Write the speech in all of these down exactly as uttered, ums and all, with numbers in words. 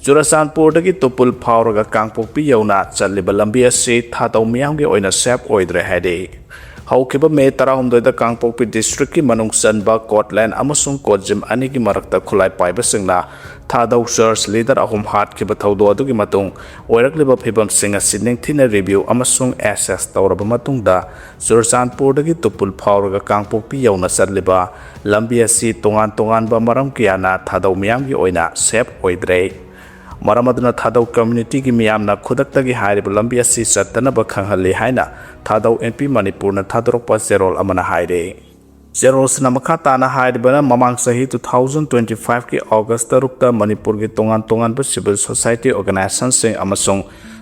ꯆꯨꯔꯆꯥꯟꯄꯨꯔꯗꯒꯤ ꯇꯨꯄꯨꯜ ꯐꯥꯎꯔꯒ ꯀꯥꯡꯄꯣꯛꯄꯤ ꯌꯧꯅ ꯆꯠꯂꯤꯕ ꯂꯝꯕꯤ ꯑꯁꯤ ꯊꯥꯗꯧ ꯃꯤꯌꯥꯝꯒꯤ ꯑꯣꯏꯅ ꯁꯦꯐ ꯑꯣꯏꯗ꯭ꯔꯦ ꯍꯥꯏꯔꯤ꯫ ꯍꯧꯈꯤꯕ ꯃꯦ ꯇꯔꯥꯍꯨꯝꯗꯣꯏꯗ ꯀꯥꯡꯄꯣꯛꯄꯤ ꯗꯤꯁꯇ꯭ꯔꯤꯛꯀꯤ ꯃꯅꯨꯡ ꯆꯟꯕ ꯀꯣꯠꯂꯦꯟ ꯑꯃꯁꯨꯡ ꯀꯣꯠꯖꯤꯝ ꯑꯅꯤꯒꯤ ꯃꯔꯛꯇ ꯈꯨꯠꯂꯥꯏ ꯄꯥꯏꯕꯁꯤꯡꯅ ꯊꯥꯗꯧ ꯆꯔꯆ ꯂꯤꯗꯔ ꯑꯍꯨꯝ ꯍꯥꯠꯈꯤꯕ ꯊꯧꯗꯣꯛ ꯑꯗꯨꯒꯤ ꯃꯇꯨꯡ ꯑꯣꯏꯔꯛꯂꯤꯕ ꯐꯤꯕꯝꯁꯤꯡ ꯑꯁꯤ ꯅꯤꯡꯊꯤꯅ ꯔꯤꯚꯤꯌꯨ ꯑꯃꯁꯨꯡ ꯑꯦꯁꯦꯁ ꯇꯧꯔꯕ ꯃꯇꯨꯡꯗ ꯆꯨꯔꯆꯥꯟꯄꯨꯔꯗꯒꯤ ꯇꯨꯄꯨꯜ ꯐꯥꯎꯔꯒ ꯀꯥꯡꯄꯣꯛꯄꯤ ꯌꯧꯅ ꯆꯠꯂꯤꯕ ꯂꯝꯕꯤ ꯑꯁꯤ ꯇꯣꯉꯥꯟ ꯇꯣꯉꯥꯟꯕ ꯃꯔꯝ ꯀꯌꯥꯅ ꯊꯥꯗꯧ ꯃꯤꯌꯥꯝꯒꯤ ꯑꯣꯏꯅ ꯁꯦꯐ ꯑꯣꯏꯗ꯭ꯔꯦ꯫ ꯃꯔꯝ ꯑꯗꯨꯅ ꯊꯥꯗꯧ ꯀꯝꯃ꯭ꯌꯨꯅꯤꯇꯤꯒꯤ ꯃꯤꯌꯥꯝꯅ ꯈꯨꯗꯛꯇꯒꯤ ꯍꯥꯏꯔꯤꯕ ꯂꯝꯕꯤ ꯑꯁꯤ ꯆꯠꯇꯅꯕ ꯈꯪꯍꯜꯂꯤ ꯍꯥꯏꯅ ꯊꯥꯗꯧ ꯑꯦꯟ ꯄꯤ ꯃꯅꯤꯄꯨꯔꯅ ꯊꯥꯗꯣꯔꯛꯄ ꯆꯦꯔꯣꯜ ꯑꯃꯅ ꯍꯥꯏꯔꯤ꯫ ꯆꯦꯔꯣꯜꯁꯤꯅ ꯃꯈꯥ ꯇꯥꯅ ꯍꯥꯏꯔꯤꯕꯅ, ꯃꯃꯥꯡ ꯆꯍꯤ two thousand twenty five ꯀꯤ August ꯇꯔꯨꯛꯇ ꯃꯅꯤꯄꯨꯔꯒꯤ ꯇꯣꯉꯥꯟ ꯇꯣꯉꯥꯟꯕ civil society organization ꯁꯤꯡ ꯑꯃꯁꯨꯡ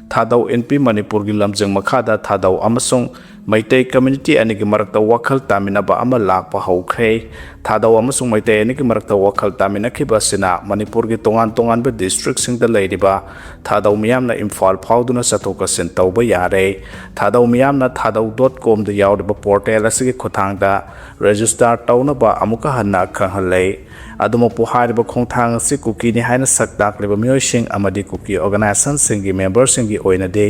ꯊꯥꯗꯧ ꯑꯦꯟ ꯄꯤ ꯃꯅꯤꯄꯨꯔꯒꯤ ꯂꯝꯖꯤꯡ ꯃꯈꯥꯗ ꯊꯥꯗꯧ ꯑꯃꯁꯨꯡ ꯃꯩꯇꯩ ꯀꯝꯃ꯭ꯌꯨꯅꯤꯇꯤ ꯑꯅꯤꯒꯤ ꯃꯔꯛꯇ ꯋꯥꯈꯜ ꯇꯥꯃꯤꯟꯅꯕ ꯑꯃ ꯂꯥꯛꯄ ꯍꯧꯈ꯭ꯔꯦ꯫ ꯊꯥꯗꯧ ꯑꯃꯁꯨꯡ ꯃꯩꯇꯩ ꯑꯅꯤꯒꯤ ꯃꯔꯛꯇ ꯋꯥꯈꯜ ꯇꯥꯃꯤꯟꯅꯈꯤꯕ ꯑꯁꯤꯅ ꯃꯅꯤꯄꯨꯔꯒꯤ ꯇꯣꯉꯥꯟ ꯇꯣꯉꯥꯟꯕ ꯗꯤꯁꯇ꯭ꯔꯤꯛꯁꯤꯡꯗ ꯂꯩꯔꯤꯕ ꯊꯥꯗꯧ ꯃꯤꯌꯥꯝꯅ ꯏꯝꯐꯥꯜ ꯐꯥꯎꯗꯨꯅ ꯆꯠꯊꯣꯛ ꯆꯠꯁꯤꯟ ꯇꯧꯕ ꯌꯥꯔꯦ꯫ ꯊꯥꯗꯧ ꯃꯤꯌꯥꯝꯅ ꯊꯥꯗꯧ dot com ꯗ ꯌꯥꯎꯔꯤꯕ ꯄꯣꯔꯇꯦꯜ ꯑꯁꯤꯒꯤ ꯈꯨꯠꯊꯥꯡꯗ ꯔꯦꯖꯤꯁꯇꯥꯔ ꯇꯧꯅꯕ ꯑꯃꯨꯛꯀ ꯍꯟꯅ ꯈꯪꯍꯜꯂꯦ꯫ ꯑꯗꯨꯃꯛꯄꯨ ꯍꯥꯏꯔꯤꯕ ꯈꯣꯡꯊꯥꯡ ꯑꯁꯤ ꯀꯨꯀꯤꯅꯤ ꯍꯥꯏꯅ ꯁꯛ ꯇꯥꯛꯂꯤꯕ ꯃꯤꯑꯣꯏꯁꯤꯡ ꯑꯃꯗꯤ ꯀꯨꯀꯤ organization ꯁꯤꯡꯒꯤ member ꯁꯤꯡꯒꯤ ꯑꯣꯏꯅꯗꯤ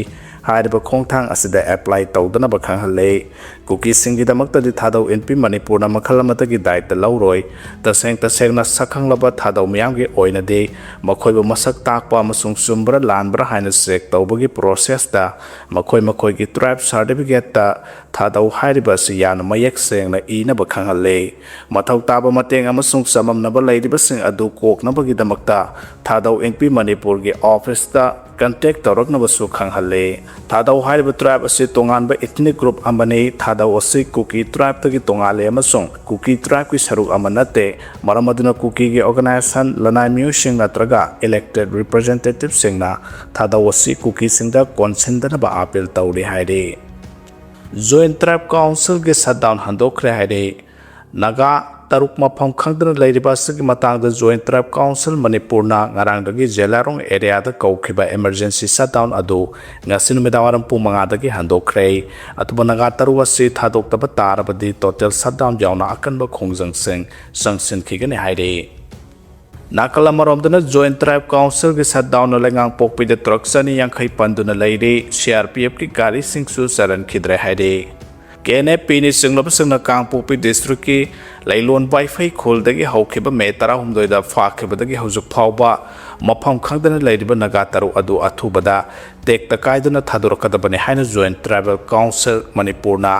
ꯍꯥꯏꯔꯤꯕ ꯈꯣꯡꯊꯥꯡ ꯑꯁꯤꯗ apply ꯇꯧꯗꯅꯕ ꯈꯪꯍꯜꯂꯦ꯫ ꯀꯨꯀꯤꯁꯤꯡꯒꯤꯗꯃꯛꯇꯗꯤ ꯊꯥꯗꯧ ꯑꯦꯟ ꯄꯤ ꯃꯅꯤꯄꯨꯔꯅ ꯃꯈꯜ ꯑꯃꯠꯇꯒꯤ ꯗꯥꯏꯇ ꯂꯧꯔꯣꯏ꯫ ꯇꯁꯦꯡ ꯇꯁꯦꯡꯅ ꯁꯛꯈꯪꯂꯕ ꯊꯥꯗꯧ ꯃꯤꯌꯥꯝꯒꯤ ꯑꯣꯏꯅꯗꯤ ꯃꯈꯣꯏꯕꯨ ꯃꯁꯛ ꯇꯥꯛꯄ ꯑꯃꯁꯨꯡ ꯆꯨꯝꯕ꯭ꯔꯥ ꯂꯥꯟꯕ꯭ꯔꯥ ꯍꯥꯏꯅ check ꯇꯧꯕꯒꯤ process ꯇ ꯃꯈꯣꯏ ꯃꯈꯣꯏꯒꯤ tribe certificate ꯇ ꯊꯥꯗꯧ ꯍꯥꯏꯔꯤꯕ ꯑꯁꯤ ꯌꯥꯝꯅ ꯃꯌꯦꯛ ꯁꯦꯡꯅ ꯏꯅꯕ ꯈꯪꯍꯜꯂꯦ꯫ ꯃꯊꯧ ꯇꯥꯕ ꯃꯇꯦꯡ ꯑꯃꯁꯨꯡ ꯆꯃꯝꯅꯕ ꯂꯩꯔꯤꯕꯁꯤꯡ ꯑꯗꯨ ꯀꯣꯛꯅꯕꯒꯤꯗꯃꯛꯇ ꯊꯥꯗꯧ ꯑꯦꯟ ꯄꯤ ꯃꯅꯤꯄꯨꯔꯒꯤ office ꯇ contact ꯇꯧꯔꯛꯅꯕꯁꯨ ꯈꯪꯍꯜꯂꯦ꯫ ꯊꯥꯗꯧ ꯍꯥꯏꯔꯤꯕ tribe ꯑꯁꯤ ꯇꯣꯉꯥꯟꯕ ethnic group ꯑꯃꯅꯤ꯫ ꯊꯥꯗꯧ ꯑꯁꯤ ꯀꯨꯀꯤ tribe ꯇꯒꯤ ꯇꯣꯉꯥꯜꯂꯤ ꯑꯃꯁꯨꯡ ꯀꯨꯀꯤ tribe ꯀꯤ ꯁꯔꯨꯛ ꯑꯃ ꯅꯠꯇꯦ꯫ ꯃꯔꯝ ꯑꯗꯨꯅ ꯀꯨꯀꯤꯒꯤ organization, ꯂꯅꯥꯏ ꯃꯤꯑꯣꯏꯁꯤꯡ ꯅꯠꯇ꯭ꯔꯒ elected representative ꯁꯤꯡꯅ ꯊꯥꯗꯧ ꯑꯁꯤ ꯀꯨꯀꯤꯁꯤꯡꯗ ꯀꯣꯟꯁꯤꯟꯗꯅꯕ appeal ꯇꯧꯔꯤ ꯍꯥꯏꯔꯤ꯫ Joint Tribe Council ꯒꯤ shutdown ꯍꯟꯗꯣꯛꯈ꯭ꯔꯦ ꯍꯥꯏꯔꯤ꯫ ꯅꯥꯒꯥ ꯇꯔꯨꯛ ꯃꯐꯝ ꯈꯪꯗꯅ ꯂꯩꯔꯤꯕ ꯑꯁꯤꯒꯤ ꯃꯇꯥꯡꯗ Joint Tribe Council ꯃꯅꯤꯄꯨꯔꯅ ꯉꯔꯥꯡꯗꯒꯤ ꯖꯦꯂꯥꯔꯣꯡ area ꯗ ꯀꯧꯈꯤꯕ emergency shutdown ꯑꯗꯨ ꯉꯁꯤ ꯅꯨꯃꯤꯗꯥꯡꯋꯥꯏꯔꯝ ꯄꯨꯡ ꯃꯉꯥꯗꯒꯤ ꯍꯟꯗꯣꯛꯈ꯭ꯔꯦ꯫ ꯑꯗꯨꯕꯨ ꯅꯥꯒꯥ ꯇꯔꯨꯛ ꯑꯁꯤ ꯊꯥꯗꯣꯛꯇꯕ ꯇꯥꯔꯕꯗꯤ total shutdown ꯌꯥꯎꯅ ꯑꯀꯟꯕ ꯈꯣꯡꯖꯪꯁꯤꯡ ꯆꯪꯁꯤꯟꯈꯤꯒꯅꯤ ꯍꯥꯏꯔꯤ꯫ ꯅꯥꯀꯜ ꯑꯃꯔꯣꯝꯗꯅ Joint Tribe Councilꯒꯤ shutdownꯅ ꯂꯩꯉꯥꯡꯄꯣꯛꯄꯤꯗ ꯇ꯭ꯔꯛ ꯆꯅꯤ ꯌꯥꯡꯈꯩ ꯄꯟꯗꯨꯅ ꯂꯩꯔꯤ꯫ CRPFꯀꯤ ꯒꯥꯔꯤꯁꯤꯡꯁꯨ ꯆꯔꯟꯈꯤꯗ꯭ꯔꯦ ꯍꯥꯏꯔꯤ꯫ KNFPꯅ ꯆꯤꯡꯂꯕꯁꯤꯡꯅ ꯀꯥꯡꯄꯣꯛꯄꯤ districtꯀꯤ ꯂꯩꯂꯣꯟ ꯋꯥꯏꯐꯩ ꯈꯨꯜꯗꯒꯤ ꯍꯧꯈꯤꯕ May ꯇꯔꯥꯍꯨꯝꯗꯣꯏꯗ ꯐꯥꯈꯤꯕꯗꯒꯤ ꯍꯧꯖꯤꯛ ꯐꯥꯎꯕ ꯃꯐꯝ ꯈꯪꯗꯅ ꯂꯩꯔꯤꯕ ꯅꯥꯒꯥ ꯇꯔꯨꯛ ꯑꯗꯨ ꯑꯊꯨꯕꯗ ꯇꯦꯛꯇ ꯀꯥꯏꯗꯅ ꯊꯥꯗꯣꯔꯛꯀꯗꯕꯅꯤ ꯍꯥꯏꯅ Joint Tribal Council ꯃꯅꯤꯄꯨꯔꯅ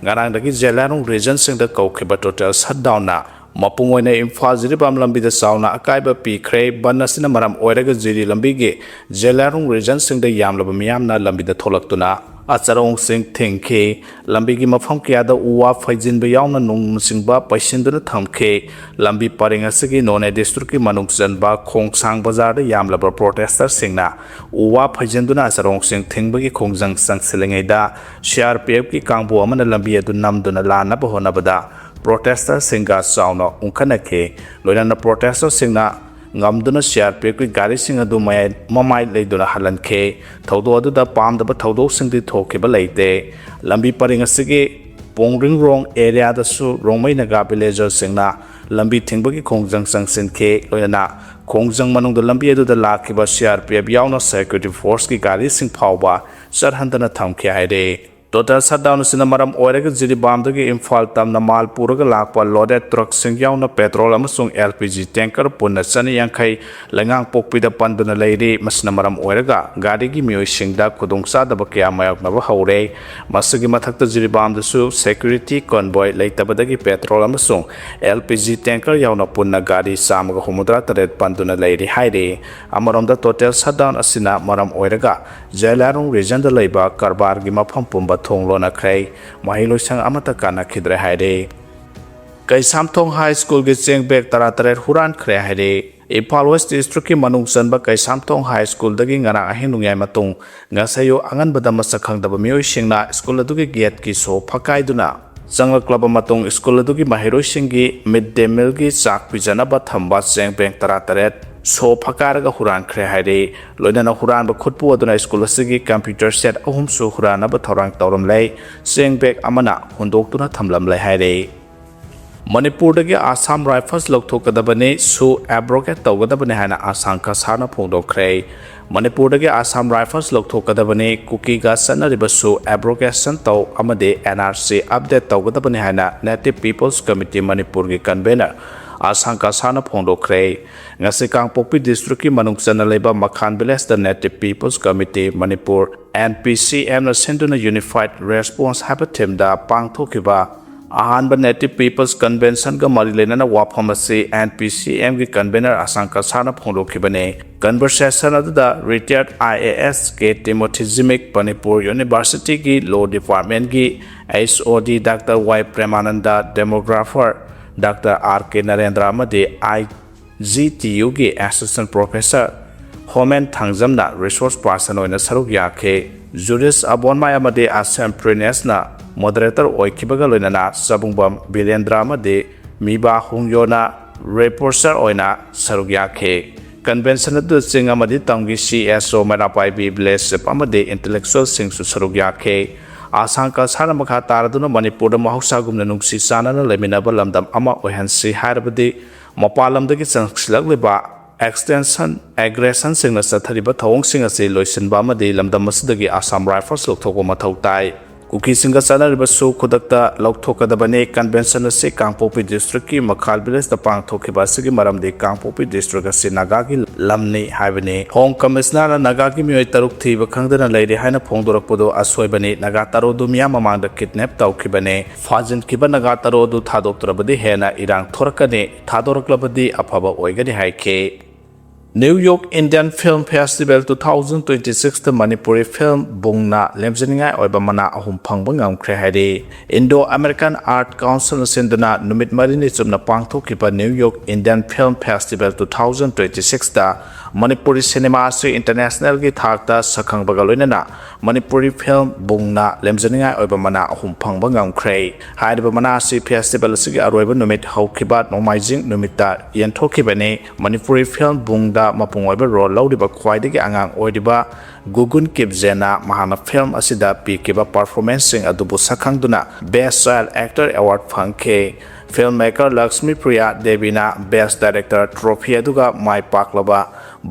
ꯉꯔꯥꯡꯗꯒꯤ ꯖꯦꯂꯤꯌꯥꯡꯔꯣꯡ regionꯁꯤꯡꯗ ꯀꯧꯈꯤꯕ total shutdownꯅ ꯃꯄꯨꯡ ꯑꯣꯏꯅ ꯏꯝꯐꯥꯜ ꯖꯤꯔꯤꯕꯥꯝ ꯂꯝꯕꯤꯗ ꯆꯥꯎꯅ ꯑꯀꯥꯏꯕ ꯄꯤꯈ꯭ꯔꯦ꯫ ꯕꯟ ꯑꯁꯤꯅ ꯃꯔꯝ ꯑꯣꯏꯔꯒ ꯖꯤꯔꯤ ꯂꯝꯕꯤꯒꯤ ꯖꯦꯂꯤꯌꯥꯡꯔꯣꯡ regionꯁꯤꯡꯗ ꯌꯥꯝꯂꯕ ꯃꯤꯌꯥꯝꯅ ꯂꯝꯕꯤꯗ ꯊꯣꯛꯂꯛꯇꯨꯅ ꯑꯆꯔꯣꯡꯁꯤꯡ ꯊꯤꯡꯈꯤ꯫ ꯂꯝꯕꯤꯒꯤ ꯃꯐꯝ ꯀꯌꯥꯗ ꯎ ꯋꯥ ꯐꯩꯖꯤꯟꯕ ꯌꯥꯎꯅ ꯅꯨꯡꯅꯆꯤꯡꯕ ꯄꯩꯁꯤꯟꯗꯨꯅ ꯊꯝꯈꯤ꯫ ꯂꯝꯕꯤ ꯄꯔꯤꯡ ꯑꯁꯤꯒꯤ ꯅꯣꯅꯦ districtꯀꯤ ꯃꯅꯨꯡ ꯆꯟꯕ ꯈꯣꯡꯁꯥꯡ ꯕꯖꯥꯔꯗ ꯌꯥꯝꯂꯕ protestersꯁꯤꯡꯅ ꯎ ꯋꯥ ꯐꯩꯖꯤꯟꯗꯨꯅ ꯑꯆꯔꯣꯡꯁꯤꯡ ꯊꯤꯡꯕꯒꯤ ꯈꯣꯡꯖꯪ ꯆꯪꯁꯤꯜꯂꯤꯉꯩꯗ CRPFꯀꯤ ꯀꯥꯡꯕꯨ ꯑꯃꯅ ꯂꯝꯕꯤ ꯑꯗꯨ ꯅꯝꯗꯨꯅ ꯂꯥꯟꯅꯕ ꯍꯣꯠꯅꯕꯗ protestersꯁꯤꯡꯒ ꯆꯥꯎꯅ ꯎꯪꯈꯠꯅꯈꯤ꯫ ꯂꯣꯏꯅꯅ protestersꯁꯤꯡꯅ ꯉꯝꯗꯨꯅ CRPFꯀꯤ ꯒꯥꯔꯤꯁꯤꯡ ꯑꯗꯨ ꯃꯌꯥꯏ-, ꯃꯃꯥꯏ ꯂꯩꯗꯨꯅ ꯍꯜꯍꯟꯈꯤ꯫ ꯊꯧꯗꯣꯛ ꯑꯗꯨꯗ ꯄꯥꯝꯗꯕ ꯊꯧꯗꯣꯛꯁꯤꯡꯗꯤ ꯊꯣꯛꯈꯤꯕ ꯂꯩꯇꯦ꯫ ꯂꯝꯕꯤ ꯄꯔꯤꯡ ꯑꯁꯤꯒꯤ ꯄꯣꯡꯔꯤꯡꯔꯣꯡ areaꯗꯁꯨ ꯔꯣꯡꯃꯩ ꯅꯥꯒꯥ villagerꯁꯤꯡꯅ ꯂꯝꯕꯤ ꯊꯤꯡꯕꯒꯤ ꯈꯣꯡꯖꯪ ꯆꯪꯁꯤꯟꯈꯤ꯫ ꯂꯣꯏꯅꯅ ꯈꯣꯡꯖꯪ ꯃꯅꯨꯡꯗ ꯂꯝꯕꯤ ꯑꯗꯨꯗ ꯂꯥꯛꯈꯤꯕ CRPF ꯌꯥꯎꯅ security forceꯀꯤ ꯒꯥꯔꯤꯁꯤꯡ ꯐꯥꯎꯕ ꯆꯠꯍꯟꯗꯅ ꯊꯝꯈꯤ ꯍꯥꯏꯔꯤ꯫ Total shutdown ꯑꯁꯤꯅ ꯃꯔꯝ ꯑꯣꯏꯔꯒ ꯖꯤꯔꯤꯕꯥꯝꯗꯒꯤ ꯏꯝꯐꯥꯜ ꯇꯝꯅ ꯃꯥꯜ ꯄꯨꯔꯒ ꯂꯥꯛꯄ loaded truckꯁꯤꯡ ꯌꯥꯎꯅ petrol ꯑꯃꯁꯨꯡ LPG tanker ꯄꯨꯟꯅ ꯆꯅꯤ ꯌꯥꯡꯈꯩ ꯂꯩꯉꯥꯡꯄꯣꯛꯄꯤꯗ ꯄꯟꯗꯨꯅ ꯂꯩꯔꯤ꯫ ꯃꯁꯤꯅ ꯃꯔꯝ ꯑꯣꯏꯔꯒ ꯒꯥꯔꯤꯒꯤ ꯃꯤꯑꯣꯏꯁꯤꯡꯗ ꯈꯨꯗꯣꯡꯆꯥꯗꯕ ꯀꯌꯥ ꯃꯥꯌꯣꯛꯅꯕ ꯍꯧꯔꯦ꯫ ꯃꯁꯤꯒꯤ ꯃꯊꯛꯇ ꯖꯤꯔꯤꯕꯥꯝꯗꯁꯨ security convoy ꯂꯩꯇꯕꯗꯒꯤ petrol ꯑꯃꯁꯨꯡ LPG tanker ꯌꯥꯎꯅ ꯄꯨꯟꯅ ꯒꯥꯔꯤ ꯆꯥꯝꯃꯒ ꯍꯨꯝꯐꯨꯇꯔꯥ ꯇꯔꯦꯠ ꯄꯟꯗꯨꯅ ꯂꯩꯔꯤ ꯍꯥꯏꯔꯤ꯫ ꯑꯃꯔꯣꯝꯗ total shutdown ꯑꯁꯤꯅ ꯃꯔꯝ ꯑꯣꯏꯔꯒ ꯖꯦꯂꯤꯌꯥꯡꯔꯣꯡ regionꯗ ꯂꯩꯕ ꯀꯔꯕꯥꯔꯒꯤ ꯃꯐꯝ ꯄꯨꯝꯕ ꯊꯣꯡ ꯂꯣꯟꯅꯈ꯭ꯔꯦ꯫ ꯃꯍꯩꯂꯣꯏꯁꯪ ꯑꯃꯠꯇ ꯀꯥꯟꯅꯈꯤꯗ꯭ꯔꯦ ꯍꯥꯏꯔꯤ꯫ ꯀꯩꯁꯥꯝꯊꯣꯡ High Schoolꯒꯤ ꯆꯦꯡ bag ꯇꯔꯥꯇꯔꯦꯠ ꯍꯨꯔꯥꯟꯈ꯭ꯔꯦ ꯍꯥꯏꯔꯤ꯫ ꯏꯝꯐꯥꯜ West districtꯀꯤ ꯃꯅꯨꯡ ꯆꯟꯕ ꯀꯩꯁꯥꯝꯊꯣꯡ High Schoolꯗꯒꯤ ꯉꯔꯥꯡ ꯑꯍꯤꯡ ꯅꯣꯡꯌꯥꯏ ꯃꯇꯨꯡ ꯉꯁꯥꯏ ꯑꯌꯨꯛ ꯑꯉꯟꯕꯗ ꯃꯁꯛ ꯈꯪꯗꯕ ꯃꯤꯑꯣꯏꯁꯤꯡꯅ school ꯑꯗꯨꯒꯤ gateꯀꯤ ꯁꯣ ꯐꯛꯀꯥꯏꯗꯨꯅ ꯆꯪꯂꯛꯂꯕ ꯃꯇꯨꯡ school ꯑꯗꯨꯒꯤ ꯃꯍꯩꯔꯣꯏꯁꯤꯡꯒꯤ mid day mealꯒꯤ ꯆꯥꯛ ꯄꯤꯖꯅꯕ ꯊꯝꯕ ꯆꯦꯡ bag ꯇꯔꯥꯇꯔꯦꯠ ꯁꯣ ꯐꯛꯀꯥꯏꯔꯒ ꯍꯨꯔꯥꯟꯈ꯭ꯔꯦ ꯍꯥꯏꯔꯤ꯫ ꯂꯣꯏꯅꯅ ꯍꯨꯔꯥꯟꯕ ꯈꯨꯠꯄꯨ ꯑꯗꯨꯅ school ꯑꯁꯤꯒꯤ computer set ꯑꯍꯨꯝꯁꯨ ꯍꯨꯔꯥꯟꯅꯕ ꯊꯧꯔꯥꯡ ꯇꯧꯔꯝꯂꯦ꯫ ꯆꯦꯡ bag ꯑꯃꯅ ꯍꯨꯟꯗꯣꯛꯇꯨꯅ ꯊꯝꯂꯝꯂꯦ ꯍꯥꯏꯔꯤ꯫ ꯃꯅꯤꯄꯨꯔꯗꯒꯤ ꯑꯁꯥꯝ ꯔꯥꯏꯐꯜꯁ ꯂꯧꯊꯣꯛꯀꯗꯕꯅꯤ, ꯁꯨ ꯑꯦꯕ꯭ꯔꯣꯒꯦꯠ ꯇꯧꯒꯗꯕꯅꯤ ꯍꯥꯏꯅ ꯑꯁꯥꯡ ꯀꯁꯥꯔꯅ ꯐꯣꯡꯗꯣꯛꯈ꯭ꯔꯦ꯫ ꯃꯅꯤꯄꯨꯔꯗꯒꯤ ꯑꯁꯥꯝ ꯔꯥꯏꯐꯜꯁ ꯂꯧꯊꯣꯛꯀꯗꯕꯅꯤ, ꯀꯨꯀꯤꯒ ꯆꯠꯅꯔꯤꯕ ꯁꯨ ꯑꯦꯕ꯭ꯔꯣꯒꯦꯁꯟ ꯇꯧ ꯑꯃꯗꯤ ꯑꯦꯟ ꯑꯥꯔ ꯁꯤ ꯑꯞꯗꯦꯠ ꯇꯧꯒꯗꯕꯅꯤ ꯍꯥꯏꯅ Native People's Committee ꯃꯅꯤꯄꯨꯔꯒꯤ ꯀꯟꯚꯦꯅꯔ ꯑꯁꯥꯡ ꯀꯁꯥꯔꯅ ꯐꯣꯡꯗꯣꯛꯈ꯭ꯔꯦ꯫ ꯉꯁꯤ ꯀꯥꯡꯄꯣꯛꯄꯤ ꯗꯤꯁꯇ꯭ꯔꯤꯛꯀꯤ ꯃꯅꯨꯡ ꯆꯟꯅ ꯂꯩꯕ ꯃꯈꯥꯟ ꯚꯤꯂꯦꯖꯇ Native People's Committee Manipur, N P ꯁꯤ ꯑꯦꯝꯅ ꯁꯤꯟꯗꯨꯅ Unified Response ꯍꯥꯏꯕ ꯊꯤꯝꯗ ꯄꯥꯡꯊꯣꯛꯈꯤꯕ ꯑꯍꯥꯟꯕ Native People's Conventionꯒ ꯃꯔꯤ ꯂꯩꯅꯅ ꯋꯥꯐꯝ ꯑꯁꯤ ꯑꯦꯟ ꯄꯤ ꯁꯤ ꯑꯦꯝꯒꯤ ꯀꯟꯚꯦꯅꯔ ꯑꯁꯥꯡ ꯀꯁꯥꯔꯅ ꯐꯣꯡꯗꯣꯛꯈꯤꯕꯅꯤ꯫ ꯀꯟꯚꯔꯁꯦꯁꯟ ꯑꯗꯨꯗ ꯔꯤꯇꯥꯌꯔꯠ ꯑꯥꯏ ꯑꯦ ꯑꯦꯁ ꯀꯦ ꯇꯤꯃꯣꯊꯤ ꯖꯤꯃꯤꯛ, ꯃꯅꯤꯄꯨꯔ ꯌꯨꯅꯤꯚꯔꯁꯤꯇꯤꯒꯤ ꯂꯣ ꯗꯤꯄꯥꯔꯠꯃꯦꯟꯒꯤ ꯑꯩꯆ ꯑꯣ ꯗꯤ ꯗꯥꯛꯇꯔ ꯋꯥꯏ ꯄ꯭ꯔꯦꯃꯥꯅꯟꯗ, ꯗꯦꯃꯣꯒ꯭ꯔꯥꯐꯔ ꯗꯥꯛꯇꯔ ꯑꯥꯔ ꯀꯦ ꯅꯔꯦꯟꯗ꯭ꯔ ꯑꯃꯗꯤ ꯑꯥꯏ ꯖꯤ ꯇꯤ ꯌꯨꯒꯤ ꯑꯦꯁꯤꯁꯇꯦꯟꯠ ꯄ꯭ꯔꯣꯐꯦꯁꯔ ꯍꯣꯃꯦꯟ ꯊꯥꯡꯖꯝꯅ ꯔꯤꯁꯣꯔꯁ ꯄꯥꯔꯁꯟ ꯑꯣꯏꯅ ꯁꯔꯨꯛ ꯌꯥꯈꯤ꯫ ꯖꯨꯔꯤꯁ ꯑꯕꯣꯟꯃꯥꯏ ꯑꯃꯗꯤ ꯑꯁꯦꯝ ꯄ꯭ꯔꯤꯅꯦꯁꯅ ꯃꯣꯗꯔꯦꯇꯔ ꯑꯣꯏꯈꯤꯕꯒ ꯂꯣꯏꯅꯅ ꯆꯕꯨꯡꯕꯝ ꯕꯤꯔꯦꯟꯗ꯭ꯔ ꯑꯃꯗꯤ ꯃꯤꯕꯥ ꯍꯨꯡꯌꯣꯅ ꯔꯤꯄꯣꯔꯇꯔ ꯑꯣꯏꯅ ꯁꯔꯨꯛ ꯌꯥꯈꯤ꯫ ꯀꯟꯚꯦꯟꯁꯟ ꯑꯗꯨꯗ ꯆꯤꯡ ꯑꯃꯗꯤ ꯇꯝꯒꯤ ꯁꯤ ꯑꯦꯁ ꯑꯣ, ꯃꯩꯔꯥ ꯄꯥꯏꯕꯤ ꯚꯤꯂꯦꯖ ꯆꯤꯐ ꯑꯃꯗꯤ ꯏꯟꯇꯦꯂꯦꯛꯆꯨꯋꯦꯜꯁꯤꯡꯁꯨ ꯁꯔꯨꯛ ꯌꯥꯈꯤ꯫ ꯑꯁꯥꯡ ꯀꯁꯥꯔꯅ ꯃꯈꯥ ꯇꯥꯔꯗꯨꯅ ꯃꯅꯤꯄꯨꯔꯗ ꯃꯍꯧꯁꯥꯒꯨꯝꯅ ꯅꯨꯡꯁꯤ ꯆꯥꯟꯅꯅ ꯂꯩꯃꯤꯟꯅꯕ ꯂꯝꯗꯝ ꯑꯃ ꯑꯣꯏꯍꯟꯁꯤ ꯍꯥꯏꯔꯕꯗꯤ ꯃꯄꯥꯟ ꯂꯝꯗꯒꯤ ꯆꯪꯁꯤꯜꯂꯛꯂꯤꯕ ꯑꯦꯛꯁꯇꯦꯟꯁꯟ ꯑꯦꯒ꯭ꯔꯦꯁꯟꯁꯤꯡꯅ ꯆꯠꯊꯔꯤꯕ ꯊꯧꯑꯣꯡꯁꯤꯡ ꯑꯁꯤ ꯂꯣꯏꯁꯤꯟꯕ ꯑꯃꯗꯤ ꯂꯝꯗꯝ ꯑꯁꯤꯗꯒꯤ ꯑꯁꯥꯝ ꯔꯥꯏꯐꯜꯁ ꯂꯧꯊꯣꯛꯄ ꯃꯊꯧ ꯇꯥꯏ꯫ ꯀꯨꯀꯤꯁꯤꯡꯒ ꯆꯠꯅꯔꯤꯕꯁꯨ ꯈꯨꯗꯛꯇ ꯂꯧꯊꯣꯛꯀꯗꯕꯅꯤ꯫ ꯀꯟꯚꯦꯟꯁꯟ ꯑꯁꯤ ꯀꯥꯡꯄꯣꯛꯄꯤ ꯗꯤꯁꯇ꯭ꯔꯤꯛꯀꯤ ꯃꯈꯥꯜ ꯚꯤꯂꯦꯖꯇ ꯄꯥꯡꯊꯣꯛꯈꯤꯕ ꯑꯁꯤꯒꯤ ꯃꯔꯝꯗꯤ ꯀꯥꯡꯄꯣꯛꯄꯤ ꯗꯤꯁꯇ꯭ꯔꯤꯛ ꯑꯁꯤ ꯅꯥꯒꯥꯒꯤ ꯂꯝꯅꯤ ꯍꯥꯏꯕꯅꯤ꯫ ꯍꯣꯝ ꯀꯃꯤꯁꯅꯔꯅ ꯅꯥꯒꯥꯒꯤ ꯃꯤꯑꯣꯏ ꯇꯔꯨꯛ ꯊꯤꯕ ꯈꯪꯗꯅ ꯂꯩꯔꯤ ꯍꯥꯏꯅ ꯐꯣꯡꯗꯣꯔꯛꯄꯗꯨ ꯑꯁꯣꯏꯕꯅꯤ꯫ ꯅꯥꯒꯥ ꯇꯔꯨꯛ ꯑꯗꯨ ꯃꯤꯌꯥꯝ ꯃꯃꯥꯡꯗ ꯀꯤꯗꯅꯦꯞ ꯇꯧꯈꯤꯕꯅꯤ꯫ ꯐꯥꯖꯤꯟꯈꯤꯕ ꯅꯥꯒꯥ ꯇꯔꯨꯛ ꯑꯗꯨ ꯊꯥꯗꯣꯛꯇ꯭ꯔꯕꯗꯤ ꯍꯦꯟꯅ ꯏꯔꯥꯡ ꯊꯣꯔꯛꯀꯅꯤ꯫ ꯊꯥꯗꯣꯔꯛꯂꯕꯗꯤ ꯑꯐꯕ ꯑꯣꯏꯒꯅꯤ ꯍꯥꯏꯈꯤ꯫ New York Indian film festival two thousand twenty sixꯇ ꯃꯅꯤꯄꯨꯔꯤ ꯐꯤꯜꯝ ꯕꯨꯡꯅ ꯂꯦꯝꯖꯅꯤꯡꯉꯥꯏ ꯑꯣꯏꯕ ꯃꯅꯥ ꯑꯍꯨꯝ ꯐꯪꯕ ꯉꯝꯈ꯭ꯔꯦ ꯍꯥꯏꯔꯤ꯫ ꯏꯟꯗꯣ ꯑꯃꯦꯔꯤꯀꯟ ꯑꯥꯔꯠ ꯀꯥꯎꯟꯁꯤꯜꯅ ꯁꯤꯟꯗꯨꯅ ꯅꯨꯃꯤꯠ ꯃꯔꯤꯅꯤ ꯆꯨꯞꯅ ꯄꯥꯡꯊꯣꯛꯈꯤꯕ New York Indian film festival two thousand twenty sixꯇ ꯃꯅꯤꯄꯨꯔꯤ ꯁꯤꯅꯦꯃꯥ ꯑꯁꯤ ꯏꯟꯇꯔꯅꯦꯁꯅꯦꯜꯒꯤ ꯊꯥꯛꯇ ꯁꯛꯈꯪꯕꯒ ꯂꯣꯏꯅꯅ ꯃꯅꯤꯄꯨꯔꯤ ꯐꯤꯜꯝ ꯕꯨꯡꯅ ꯂꯦꯝꯖꯅꯤꯡꯉꯥꯏ ꯑꯣꯏꯕ ꯃꯅꯥ ꯑꯍꯨꯝ ꯐꯪꯕ ꯉꯝꯈ꯭ꯔꯦ꯫ ꯍꯥꯏꯔꯤꯕ ꯃꯅꯥ ꯑꯁꯤ ꯐꯦꯁꯇꯤꯚꯦꯜ ꯑꯁꯤꯒꯤ ꯑꯔꯣꯏꯕ ꯅꯨꯃꯤꯠ ꯍꯧꯈꯤꯕ ꯅꯣꯡꯃꯥꯏꯖꯤꯡ ꯅꯨꯃꯤꯠꯇ ꯌꯦꯟꯊꯣꯛꯈꯤꯕꯅꯤ꯫ ꯃꯅꯤꯄꯨꯔꯤ ꯐꯤꯜꯝ ꯕꯨꯡꯗ ꯃꯄꯨꯡ ꯑꯣꯏꯕ ꯔꯣꯜ ꯂꯧꯔꯤꯕ ꯈ꯭ꯋꯥꯏꯗꯒꯤ ꯑꯉꯥꯡ ꯑꯣꯏꯔꯤꯕ ꯒꯨꯒꯨꯟ ꯀꯤꯞꯖꯦꯅ ꯃꯍꯥꯛꯅ ꯐꯤꯜꯝ ꯑꯁꯤꯗ ꯄꯤꯈꯤꯕ ꯄꯔꯐꯣꯔꯃꯦꯟꯁꯁꯤꯡ ꯑꯗꯨꯕꯨ ꯁꯛꯈꯪꯗꯨꯅ Best Child Actor Award ꯐꯪꯈꯤ꯫ Filmmaker Lakshmi Priya Devina Best Director Trophy ꯑꯗꯨꯒ ꯃꯥꯏ ꯄꯥꯛꯂꯕ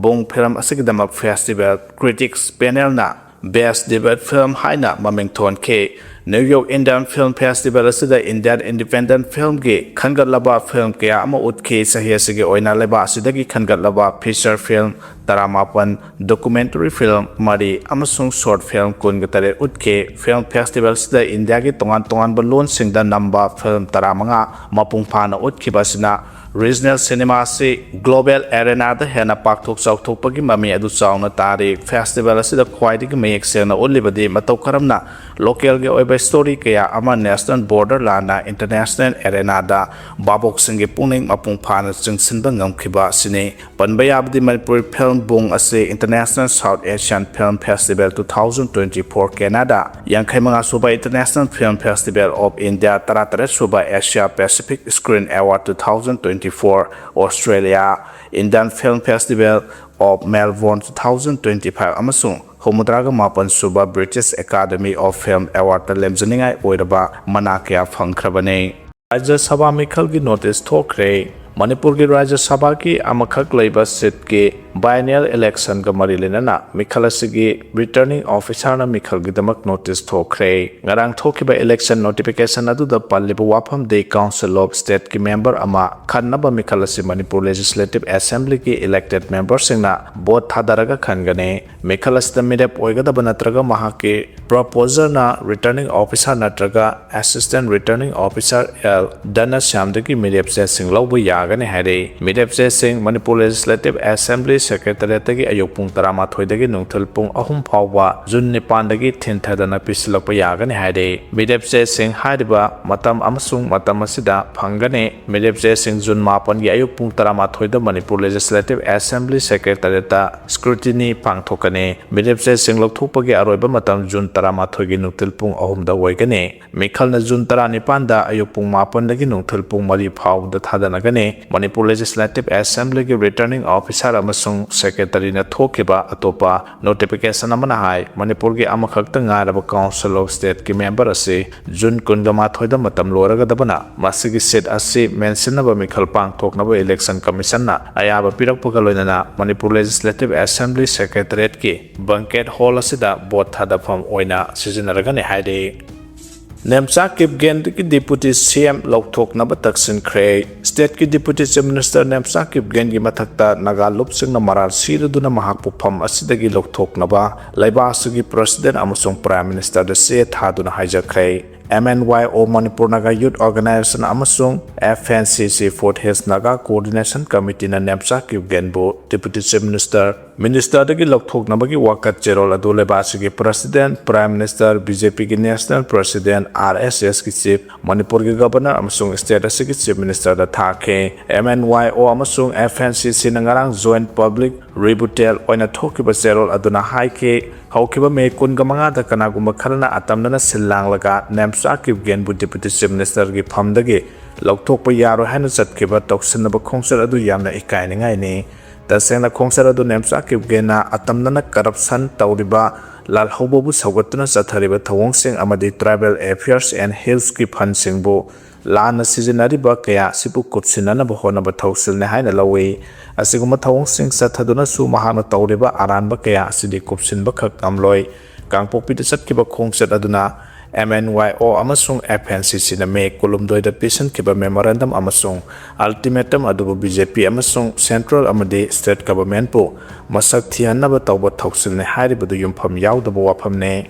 ꯕꯨꯡ film ꯑꯁꯤꯒꯤꯗꯃꯛ Festival Critics Panelꯅ Best Debut Film ꯍꯥꯏꯅ ꯃꯃꯤꯡ ꯊꯣꯟꯈꯤ꯫ New York Indian Film Festival ꯑꯁꯤꯗ Indian Independent Filmꯒꯤ ꯈꯟꯒꯠꯂꯕ film ꯀꯌꯥ ꯑꯃ ꯎꯠꯈꯤ꯫ ꯆꯍꯤ ꯑꯁꯤꯒꯤ ꯑꯣꯏꯅ ꯂꯩꯕꯥꯛ ꯑꯁꯤꯗꯒꯤ ꯈꯟꯒꯠꯂꯕ feature film ꯇꯔꯥꯃꯥꯄꯟ, documentary film ꯃꯔꯤ ꯑꯃꯁꯨꯡ short film ꯀꯨꯟꯒ ꯇꯔꯦꯠ ꯎꯠꯈꯤ꯫ Film festival ꯑꯁꯤꯗ ꯏꯟꯗꯤꯌꯥꯒꯤ ꯇꯣꯉꯥꯟ ꯇꯣꯉꯥꯟꯕ ꯂꯣꯟꯁꯤꯡꯗ ꯅꯝꯕ film ꯇꯔꯥꯃꯉꯥ ꯃꯄꯨꯡ ꯐꯥꯅ ꯎꯠꯈꯤꯕ ꯑꯁꯤꯅ regional cinema ꯑꯁꯤ global arenaꯗ ꯍꯦꯟꯅ ꯄꯥꯛꯊꯣꯛ ꯆꯥꯎꯊꯣꯛꯄꯒꯤ ꯃꯃꯤ ꯑꯗꯨ ꯆꯥꯎꯅ ꯇꯥꯔꯤ꯫ Festival ꯑꯁꯤꯗ ꯈ꯭ꯋꯥꯏꯗꯒꯤ ꯃꯌꯦꯛ ꯁꯦꯡꯅ ꯎꯠꯂꯤꯕꯗꯤ ꯃꯇꯧ ꯀꯔꯝꯅ localꯒꯤ ꯑꯣꯏꯕ story ꯀꯌꯥ ꯑꯃ national border ꯂꯥꯟꯅ international arenaꯗ ꯚꯥꯕꯣꯛꯁꯤꯡꯒꯤ ꯄꯨꯛꯅꯤꯡ ꯃꯄꯨꯡ ꯐꯥꯅ ꯆꯤꯡꯁꯤꯟꯕ ꯉꯝꯈꯤꯕ ꯑꯁꯤꯅꯤ꯫ ꯄꯟꯕ ꯌꯥꯕꯗꯤ ꯃꯅꯤꯄꯨꯔꯤ film ꯕꯨꯡ ꯑꯁꯤ International South Asian Film Festival two thousand twenty-four Canada, ꯌꯥꯡꯈꯩ ꯃꯉꯥ ꯁꯨꯕ International Film Festival of India, ꯇꯔꯥ ꯇꯔꯦꯠ ꯁꯨꯕ Asia Pacific Screen Award two thousand twenty-four Australia, Indian Film Festival of Melbourne two thousand twenty-five ꯑꯃꯁꯨꯡ ꯍꯨꯝꯐꯨꯇꯔꯥꯒ ꯃꯥꯄꯟ ꯁꯨꯕ British Academy of Film Awardꯇ ꯂꯦꯝꯖꯅꯤꯡꯉꯥꯏ ꯑꯣꯏꯔꯕ ꯃꯅꯥ ꯀꯌꯥ ꯐꯪꯈ꯭ꯔꯕꯅꯤ꯫ ꯔꯥꯖ꯭ꯌ ꯁꯚꯥ ꯃꯤꯈꯜꯒꯤ notice ꯊꯣꯛꯈ꯭ꯔꯦ꯫ ꯃꯅꯤꯄꯨꯔꯒꯤ ꯔꯥꯖ꯭ꯌ ꯁꯚꯥꯒꯤ ꯑꯃꯈꯛ ꯂꯩꯕ seatꯀꯤ biennial electionꯒ ꯃꯔꯤ ꯂꯩꯅꯅ ꯃꯤꯈꯜ ꯑꯁꯤꯒꯤ returning officerꯅ ꯃꯤꯈꯜꯒꯤꯗꯃꯛ notice ꯊꯣꯛꯈ꯭ꯔꯦ꯫ ꯉꯔꯥꯡ ꯊꯣꯛꯈꯤꯕ election notification ꯑꯗꯨꯗ ꯄꯜꯂꯤꯕ ꯋꯥꯐꯝꯗꯤ Council of Stateꯀꯤ member ꯑꯃ ꯈꯟꯅꯕ ꯃꯤꯈꯜ ꯑꯁꯤ ꯃꯅꯤꯄꯨꯔ Legislative Assemblyꯒꯤ elected memberꯁꯤꯡꯅ vote ꯊꯥꯗꯔꯒ ꯈꯟꯒꯅꯤ꯫ ꯃꯤꯈꯜ ꯑꯁꯤꯗ ꯃꯤꯔꯦꯞ ꯑꯣꯏꯒꯗꯕ ꯅꯠꯇ꯭ꯔꯒ ꯃꯍꯥꯛꯀꯤ proposerꯅ returning officer ꯅꯠꯇ꯭ꯔꯒ assistant returning officer L ꯙꯅꯁ꯭ꯌꯥꯝꯗꯒꯤ ꯃꯤꯔꯦꯞ ꯆꯦꯁꯤꯡ ꯂꯧꯕ ꯌꯥꯒꯅꯤ ꯍꯥꯏꯔꯤ꯫ ꯃꯤꯔꯦꯞ ꯆꯦꯁꯤꯡ ꯃꯅꯤꯄꯨꯔ Legislative Assembly Secretariatꯇꯒꯤ ꯑꯌꯨꯛ ꯄꯨꯡ ꯇꯔꯥꯃꯥꯊꯣꯏꯗꯒꯤ ꯅꯨꯡꯊꯤꯜ ꯄꯨꯡ ꯑꯍꯨꯝ ꯐꯥꯎꯕ June ꯅꯤꯄꯥꯟꯗꯒꯤ ꯊꯤꯟꯊꯗꯅ ꯄꯤꯁꯤꯜꯂꯛꯄ ꯌꯥꯒꯅꯤ ꯍꯥꯏꯔꯤ꯫ ꯃꯤꯔꯦꯞ ꯆꯦꯁꯤꯡ ꯍꯥꯏꯔꯤꯕ ꯃꯇꯝ ꯑꯃꯁꯨꯡ ꯃꯇꯝ ꯑꯁꯤꯗ ꯐꯪꯒꯅꯤ꯫ ꯃꯤꯔꯦꯞ ꯆꯦꯁꯤꯡ June ꯃꯥꯄꯟꯒꯤ ꯑꯌꯨꯛ ꯄꯨꯡ ꯇꯔꯥꯃꯥꯊꯣꯏꯗ ꯃꯅꯤꯄꯨꯔ Legislative Assembly Secretariatꯇ scrutiny ꯄꯥꯡꯊꯣꯛꯀꯅꯤ꯫ ꯃꯤꯔꯦꯞ ꯆꯦꯁꯤꯡ ꯂꯧꯊꯣꯛꯄꯒꯤ ꯑꯔꯣꯏꯕ ꯃꯇꯝ June ꯇꯔꯥꯃꯥꯊꯣꯏꯒꯤ ꯅꯨꯡꯊꯤꯜ ꯄꯨꯡ ꯑꯍꯨꯝꯗ ꯑꯣꯏꯒꯅꯤ꯫ ꯃꯤꯈꯜꯅ June ꯇꯔꯥꯅꯤꯄꯥꯟꯗ ꯑꯌꯨꯛ ꯄꯨꯡ ꯃꯥꯄꯟꯗꯒꯤ ꯅꯨꯡꯊꯤꯜ ꯄꯨꯡ ꯃꯔꯤ ꯐꯥꯎꯕꯗ ꯊꯥꯗꯅꯒꯅꯤ꯫ ꯃꯅꯤꯄꯨꯔ Legislative Assemblyꯒꯤ returning officer ꯑꯃꯁꯨꯡ ꯁꯦꯀ꯭ꯔꯦꯇꯔꯤꯅ ꯊꯣꯛꯈꯤꯕ ꯑꯇꯣꯞꯄ ꯅꯣꯇꯤꯐꯤꯀꯦꯁꯟ ꯑꯃꯅ ꯍꯥꯏ, ꯃꯅꯤꯄꯨꯔꯒꯤ ꯑꯃꯈꯛꯇ ꯉꯥꯏꯔꯕ Council of Stateꯀꯤ ꯃꯦꯝꯕꯔ ꯑꯁꯤ ꯖꯨꯟ ꯀꯨꯟꯒ ꯃꯥꯊꯣꯏꯗ ꯃꯇꯝ ꯂꯣꯏꯔꯒꯗꯕꯅ ꯃꯁꯤꯒꯤ ꯁꯤꯠ ꯑꯁꯤ ꯃꯦꯟꯁꯤꯟꯅꯕ ꯃꯤꯈꯜ ꯄꯥꯡꯊꯣꯛꯅꯕ Election Commissionꯅ ꯑꯌꯥꯕ ꯄꯤꯔꯛꯄꯒ ꯂꯣꯏꯅꯅ Manipur Legislative Assembly Secretariatꯀꯤ Banquet Hall ꯑꯁꯤꯗ ꯚꯣꯠ ꯊꯥꯗꯐꯝ ꯑꯣꯏꯅ ꯁꯤꯖꯤꯟꯅꯔꯒꯅꯤ ꯍꯥꯏꯔꯤ꯫ ꯅꯦꯝꯆꯥ ꯀꯤꯞꯒꯦꯟꯗꯒꯤ Deputy CM ꯂꯧꯊꯣꯛꯅꯕ ꯇꯛꯁꯤꯟꯈ꯭ꯔꯦ꯫ Stateꯀꯤ Deputy Chief Minister ꯅꯦꯝꯆꯥ ꯀꯤꯞꯒꯦꯟꯒꯤ ꯃꯊꯛꯇ ꯅꯥꯒꯥ ꯂꯨꯞꯁꯤꯡꯅ ꯃꯔꯥꯜ ꯁꯤꯔꯗꯨꯅ ꯃꯍꯥꯛꯄꯨ ꯐꯝ ꯑꯁꯤꯗꯒꯤ ꯂꯧꯊꯣꯛꯅꯕ ꯂꯩꯕꯥꯛ ꯑꯁꯤꯒꯤ President ꯑꯃꯁꯨꯡ Prime Ministerꯗ ꯆꯦ ꯊꯥꯗꯨꯅ ꯍꯥꯏꯖꯈ꯭ꯔꯦ꯫ MNYO, Manipur Naga Youth Organization ꯑꯃꯁꯨꯡ FNCC, Foothills Naga Coordination Committeeꯅ Nemcha ꯀꯤꯞꯒꯦꯟꯕꯨ Deputy Chief Minister, Ministerꯗꯒꯤ ꯂꯧꯊꯣꯛꯅꯕꯒꯤ ꯋꯥꯀꯠ ꯆꯦꯔꯣꯜ ꯑꯗꯨ ꯂꯩꯕꯥꯛ ꯑꯁꯤꯒꯤ President, Prime Minister, BJPꯒꯤ National President, RSSꯀꯤ Chief, ꯃꯅꯤꯄꯨꯔꯒꯤ Governor ꯑꯃꯁꯨꯡ State ꯑꯁꯤꯒꯤ Chief Ministerꯗ ꯊꯥꯈꯤ꯫ MNYO ꯑꯃꯁꯨꯡ FNCCꯅ ꯉꯔꯥꯡ Joint Public Rebuttal ꯑꯣꯏꯅ ꯊꯣꯛꯈꯤꯕ ꯆꯦꯔꯣꯜ ꯑꯗꯨꯅ ꯍꯥꯏꯈꯤ, ꯍꯧꯈꯤꯕ ꯃꯦ ꯀꯨꯟꯒ ꯃꯉꯥꯗ ꯀꯅꯥꯒꯨꯝꯕ ꯈꯔꯅ ꯑꯇꯝꯅꯅ ꯁꯤꯜ ꯂꯥꯡꯂꯒ ꯅꯦꯝꯆꯥ ꯀꯤꯞꯒꯦꯟꯕꯨ Deputy Chief Ministerꯒꯤ ꯐꯝꯗꯒꯤ ꯂꯧꯊꯣꯛꯄ ꯌꯥꯔꯣꯏ ꯍꯥꯏꯅ ꯆꯠꯈꯤꯕ ꯇꯧꯁꯤꯟꯅꯕ ꯈꯣꯡꯆꯠ ꯑꯗꯨ ꯌꯥꯝꯅ ꯏꯀꯥꯏꯅꯤꯡꯉꯥꯏꯅꯤ꯫ ꯇꯁꯦꯡꯅ ꯈꯣꯡꯆꯠ ꯑꯗꯨ ꯅꯦꯝꯆꯥ ꯀꯤꯞꯒꯦꯟꯅ ꯑꯇꯝꯅꯅ corruption ꯇꯧꯔꯤꯕ ꯂꯥꯜꯍꯧꯕꯕꯨ ꯁꯧꯒꯠꯇꯨꯅ ꯆꯠꯊꯔꯤꯕ ꯊꯧꯑꯣꯡꯁꯤꯡ ꯑꯃꯗꯤ Tribal Affairs and Hillsꯀꯤ fundꯁꯤꯡꯕꯨ ꯂꯥꯟꯅ ꯁꯤꯖꯤꯟꯅꯔꯤꯕ ꯀꯌꯥ ꯑꯁꯤꯕꯨ ꯀꯨꯞꯁꯤꯟꯅꯅꯕ ꯍꯣꯠꯅꯕ ꯊꯧꯁꯤꯜꯅꯤ ꯍꯥꯏꯅ ꯂꯧꯏ꯫ ꯑꯁꯤꯒꯨꯝꯕ ꯊꯧꯑꯣꯡꯁꯤꯡ ꯆꯠꯊꯗꯨꯅꯁꯨ ꯃꯍꯥꯛꯅ ꯇꯧꯔꯤꯕ ꯑꯔꯥꯟꯕ ꯀꯌꯥ ꯑꯁꯤꯗꯤ ꯀꯨꯞꯁꯤꯟꯕ ꯈꯛ ꯉꯝꯂꯣꯏ꯫ ꯀꯥꯡꯄꯣꯛꯄꯤꯗ ꯆꯠꯈꯤꯕ ꯈꯣꯡꯆꯠ ꯑꯗꯨꯅ MNYO ꯑꯃꯁꯨꯡ FNCCꯅ ꯃꯦ ꯀꯨꯟꯍꯨꯝꯗꯣꯏꯗ ꯄꯤꯁꯤꯟꯈꯤꯕ memorandum ꯑꯃꯁꯨꯡ ultimatum ꯑꯗꯨꯕꯨ BJP ꯑꯃꯁꯨꯡ Central ꯑꯃꯗꯤ State Governmentꯄꯨ ꯃꯁꯛ ꯊꯤꯍꯟꯅꯕ ꯇꯧꯕ ꯊꯧꯁꯤꯜꯅꯤ ꯍꯥꯏꯔꯤꯕꯗꯨ ꯌꯨꯝꯐꯝ ꯌꯥꯎꯗꯕ ꯋꯥꯐꯝꯅꯤ꯫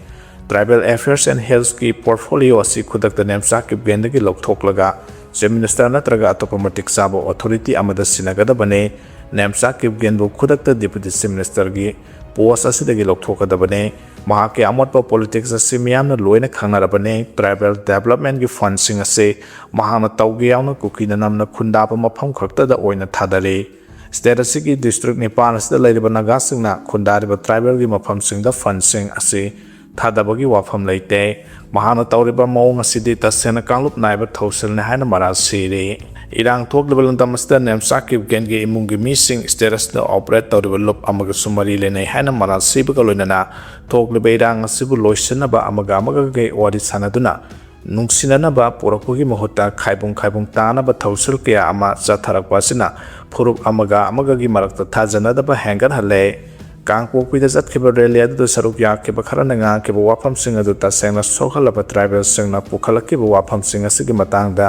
Tribal Affairs and Hillsꯀꯤ portfolio ꯑꯁꯤ ꯈꯨꯗꯛꯇ ꯅꯦꯝꯆꯥ ꯀꯤꯞꯒꯦꯟꯗꯒꯤ ꯂꯧꯊꯣꯛꯂꯒ Chief Minister ꯅꯠꯇ꯭ꯔꯒ ꯑꯇꯣꯞꯄ ꯃꯇꯤꯛ ꯆꯥꯕ authority ꯑꯃꯗ ꯁꯤꯟꯅꯒꯗꯕꯅꯤ꯫ ꯅꯦꯝꯆꯥ ꯀꯤꯞꯒꯦꯟꯕꯨ ꯈꯨꯗꯛꯇ Deputy Chief Ministerꯒꯤ post ꯑꯁꯤꯗꯒꯤ ꯂꯧꯊꯣꯛꯀꯗꯕꯅꯤ꯫ ꯃꯍꯥꯛꯀꯤ ꯑꯃꯣꯠꯄ politics ꯑꯁꯤ ꯃꯤꯌꯥꯝꯅ ꯂꯣꯏꯅ ꯈꯪꯅꯔꯕꯅꯤ꯫ Tribal developmentꯀꯤ fundꯁꯤꯡ ꯑꯁꯤ ꯃꯍꯥꯛꯅ ꯇꯧꯒꯦ ꯌꯥꯎꯅ ꯀꯨꯀꯤꯅ ꯅꯝꯅ ꯈꯨꯟꯗꯥꯕ ꯃꯐꯝ ꯈꯛꯇꯗ ꯑꯣꯏꯅ ꯊꯥꯗꯔꯤ꯫ State ꯑꯁꯤꯒꯤ district ꯅꯤꯄꯥꯟ ꯑꯁꯤꯗ ꯂꯩꯔꯤꯕ ꯅꯥꯒꯥꯁꯤꯡꯅ ꯈꯨꯟꯗꯥꯔꯤꯕ tribalꯒꯤ ꯃꯐꯝꯁꯤꯡꯗ fundꯁꯤꯡ ꯑꯁꯤ ꯊꯥꯗꯕꯒꯤ ꯋꯥꯐꯝ ꯂꯩꯇꯦ꯫ ꯃꯍꯥꯛꯅ ꯇꯧꯔꯤꯕ ꯃꯑꯣꯡ ꯑꯁꯤꯗꯤ ꯇꯁꯦꯡꯅ ꯀꯥꯡꯂꯨꯞ ꯅꯥꯏꯕ ꯊꯧꯁꯤꯜꯅꯤ ꯍꯥꯏꯅ ꯃꯔꯥꯜ ꯁꯤꯔꯤ꯫ ꯏꯔꯥꯡ ꯊꯣꯛꯂꯤꯕ ꯂꯝꯗꯝ ꯑꯁꯤꯗ ꯅꯦꯝꯆꯥ ꯀꯤꯞꯒꯦꯟꯒꯤ ꯏꯃꯨꯡꯒꯤ ꯃꯤꯁꯤꯡ ꯁ꯭ꯇꯦꯇꯁꯇ ꯑꯣꯄꯔꯦꯠ ꯇꯧꯔꯤꯕ ꯂꯨꯞ ꯑꯃꯒꯁꯨ ꯃꯔꯤ ꯂꯩꯅꯩ ꯍꯥꯏꯅ ꯃꯔꯥꯜ ꯁꯤꯕꯒ ꯂꯣꯏꯅꯅ ꯊꯣꯛꯂꯤꯕ ꯏꯔꯥꯡ ꯑꯁꯤꯕꯨ ꯂꯣꯏꯁꯤꯟꯅꯕ ꯑꯃꯒ ꯑꯃꯒꯒꯤ ꯋꯥꯔꯤ ꯁꯥꯟꯅꯗꯨꯅ ꯅꯨꯡꯁꯤꯅꯅꯕ ꯄꯨꯔꯛꯄꯒꯤ ꯃꯍꯨꯠꯇ ꯈꯥꯏꯕꯨꯡ ꯈꯥꯏꯕꯨꯡ ꯇꯥꯅꯕ ꯊꯧꯁꯤꯜ ꯀꯌꯥ ꯑꯃ ꯆꯠꯊꯔꯛꯄ ꯑꯁꯤꯅ ꯐꯨꯔꯨꯞ ꯑꯃꯒ ꯑꯃꯒꯒꯤ ꯃꯔꯛꯇ ꯊꯥꯖꯅꯗꯕ ꯍꯦꯟꯒꯠꯍꯜꯂꯦ꯫ ꯀꯥꯡꯄꯣꯛꯄꯤꯗ ꯆꯠꯈꯤꯕ ꯔꯦꯂꯤ ꯑꯗꯨꯗ ꯁꯔꯨꯛ ꯌꯥꯈꯤꯕ ꯈꯔꯅ ꯉꯥꯡꯈꯤꯕ ꯋꯥꯐꯝꯁꯤꯡ ꯑꯗꯨ ꯇꯁꯦꯡꯅ ꯁꯣꯛꯍꯜꯂꯕ ꯇ꯭ꯔꯥꯏꯕꯦꯜꯁꯤꯡꯅ ꯄꯨꯈꯠꯂꯛꯈꯤꯕ ꯋꯥꯐꯝꯁꯤꯡ ꯑꯁꯤꯒꯤ ꯃꯇꯥꯡꯗ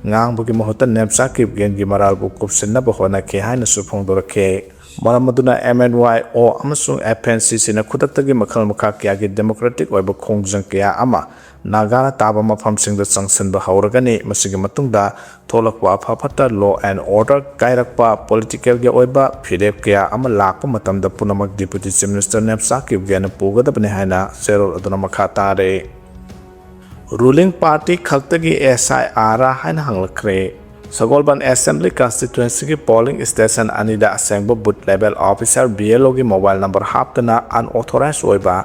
ꯉꯥꯡꯕꯒꯤ ꯃꯍꯨꯠꯇ ꯅꯦꯝꯆꯥ ꯀꯤꯞꯒꯦꯟꯒꯤ ꯃꯔꯥꯜꯕꯨ ꯀꯨꯞꯁꯤꯟꯅꯕ ꯍꯣꯠꯅꯈꯤ ꯍꯥꯏꯅꯁꯨ ꯐꯣꯡꯗꯣꯔꯛꯈꯤ꯫ ꯃꯔꯝ ꯑꯗꯨꯅ M N Y O ꯑꯃꯁꯨꯡ F N C Cꯅ ꯈꯨꯗꯛꯇꯒꯤ ꯃꯈꯜ ꯃꯈꯥ ꯀꯌꯥꯒꯤ ꯗꯦꯃꯣꯀ꯭ꯔꯦꯇꯤꯛ ꯑꯣꯏꯕ ꯈꯣꯡꯖꯪ ꯀꯌꯥ ꯑꯃ ꯅꯥꯒꯥꯅ ꯇꯥꯕ ꯃꯐꯝꯁꯤꯡꯗ ꯆꯪꯁꯤꯟꯕ ꯍꯧꯔꯒꯅꯤ꯫ ꯃꯁꯤꯒꯤ ꯃꯇꯨꯡꯗ ꯊꯣꯛꯂꯛꯄ ꯑꯐ ꯐꯠꯇ, law and order ꯀꯥꯏꯔꯛꯄ, ꯄꯣꯂꯤꯇꯤꯀꯦꯜꯒꯤ ꯑꯣꯏꯕ ꯐꯤꯔꯦꯞ ꯀꯌꯥ ꯑꯃ ꯂꯥꯛꯄ ꯃꯇꯝꯗ ꯄꯨꯝꯅꯃꯛ ꯗꯤꯄꯨꯇꯤ ꯆꯤꯐ ꯃꯤꯅꯤꯁꯇꯔ ꯅꯦꯝꯆꯥ ꯀꯤꯞꯒꯦꯟꯅ ꯄꯨꯒꯗꯕꯅꯤ ꯍꯥꯏꯅ ꯆꯦꯔꯣꯜ ꯑꯗꯨꯅ ꯃꯈꯥ ꯇꯥꯔꯦ꯫ ꯔꯨꯂꯤꯡ ꯄꯥꯔꯇꯤ ꯈꯛꯇꯒꯤ S I R ꯍꯥꯏꯅ ꯍꯪꯂꯛꯈ꯭ꯔꯦ꯫ ꯁꯒꯣꯜꯕꯟ ꯑꯦꯁꯦꯝꯕ꯭ꯂꯤ ꯀꯟꯁꯇꯤꯇ꯭ꯋꯦꯟꯁꯤꯒꯤ ꯄꯣꯂꯤꯡ ꯁ꯭ꯇꯦꯁꯟ ꯑꯅꯤꯗ ꯑꯁꯦꯡꯕ booth level officer, B L Oꯒꯤ ꯃꯣꯕꯥꯏꯜ ꯅꯝꯕꯔ ꯍꯥꯞꯇꯅ ꯑꯟꯑꯣꯊꯣꯔꯥꯏꯖ ꯑꯣꯏꯕ